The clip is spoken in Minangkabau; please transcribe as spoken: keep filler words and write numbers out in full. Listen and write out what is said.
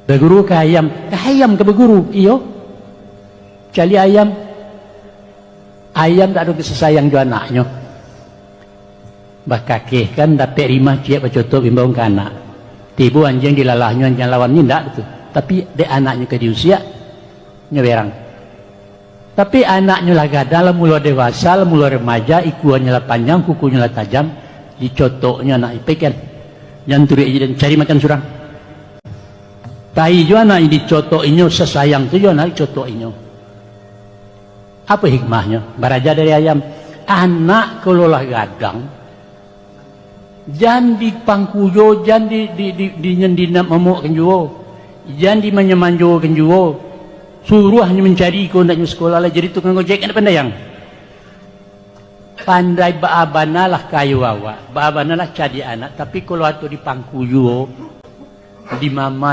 Baguru ka ayam, ka ayam ka baguru, iyo. Caliak ayam, ayam dak ado kasih sayang jo anaknyo. Bakakeh kan dapek rimah ciek bacotok bimbau ka anak. Tibo anjiang dilalahnyo, anjiang lawan ni ndak tu. Tapi dek anaknyo ka diusiak, nyo berang. Tapi anaknyo lah gadang, lah mulo dewasa, lah mulo remaja, ikuanyo lah panjang, kukunyo lah tajam, dicotoknyo anak ipai kan. Jan turuik aja dan cari makan surang. Tai jo anak dicotok inyo, sasayang tu jo anak dicotok inyo. Apo hikmahnyo? Baraja dari ayam. Anak kalau lah gadang, jan dipangkuyo, jan di, di, di, di, jan dinamamokkan juo, jan dimanjo-manjokan juo. Suruahnyo mancari ko, andaknyo sakolah lah jadi tukang ojek, kan pandai ang. Pandai baa bana lah kayo awak, baa bana lah cadiak anak, tapi kalau ato dipangkuyo, dimama